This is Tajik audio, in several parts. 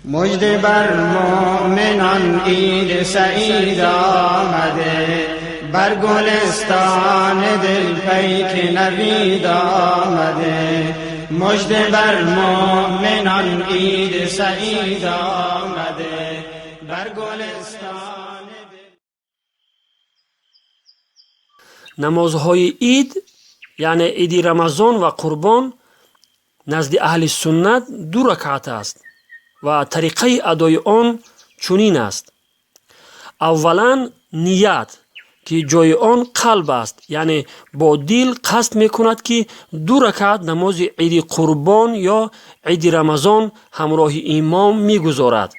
Мужда бар мӯъминон, Иди Саид омада, бар гулистони дил пайки навид омада. Мужда бар мӯъминон, Иди Саид омада, бар гулистони дил. Намозҳои ид, яъне иди Рамазон ва Қурбон, назди аҳли суннат ду ракъат аст ва тариқаи адои он чунин аст. Аввалан, ният, ки ҷои он қалб аст, яъне бо дил қасд мекунад, ки ду ракъат намози иди Қурбон ё иди Рамазон ҳамроҳи имом мегузорад.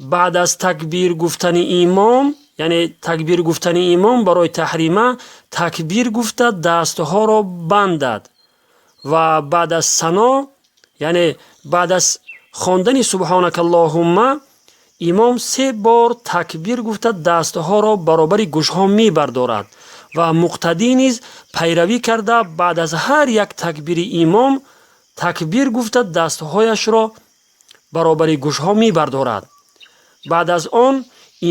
Баъд аз такбир гуфтани имом, яъне такбир гуфтани имом барои таҳрима, такбир гуфта дастҳоро бандад ва баъд аз сано, яъне баъд аз хондани субҳонакаллоҳумма, имом се бор такбир гуфта дастҳоро баробари гӯшҳо мебардорад ва муқтадӣ низ пайравӣ карда, баъд аз ҳар як такбири имом такбир гуфта дастҳояшро баробари гӯшҳо мебардорад. Баъд аз он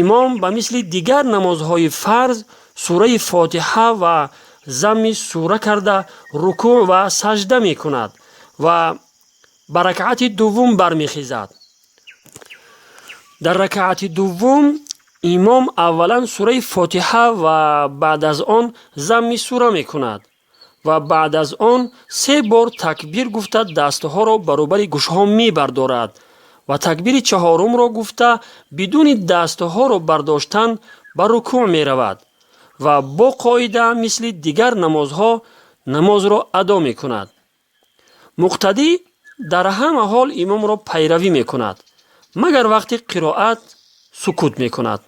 имом ба мисли дигар намозҳои фарз сураи Фотиҳа ва замми сура карда, рукӯъ ва сажда мекунад ва ба ракъати дуввум бармехезад. Дар ракъати дуввум имом аввалан сураи Фотиҳа ва баъд аз он замми сура мекунад ва баъд аз он се бор такбир гуфта дастҳоро баробари гӯшҳо мебардорад ва такбири чаҳорумро гуфта, бидуни дастҳоро бардоштан ба рукӯъ меравад ва бо қоида мисли дигар намозҳо намозро адо мекунад. Муқтадӣ дар ҳама ҳол имомро пайравӣ мекунад, магар вақти қироат сукут мекунад.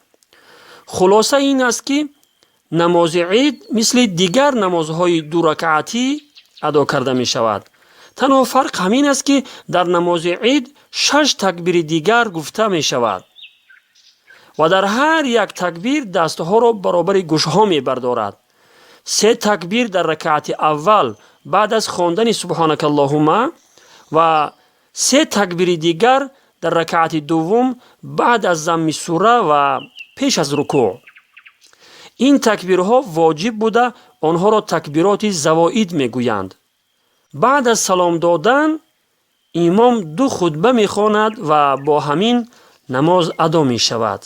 Хулоса ин аст, ки намози ид мисли дигар намозҳои дуракъатӣ адо карда мешавад. Танҳо фарқ ҳамин аст, ки дар намози ид шаш такбири дигар гуфта мешавад ва дар ҳар як такбир дастҳоро баробари гӯшҳо мебардорад. Се такбир дар ракъати аввал баъд аз хондани субҳонакаллоҳумма ва се такбири дигар дар ракъати дуввум баъд аз замми сура ва пеш аз рукӯъ. Ин такбирҳо воҷиб буда, онҳоро такбироти завоид мегӯянд. Баъд аз салом додан имом ду хутба мехонад ва бо ҳамин намоз адо мешавад.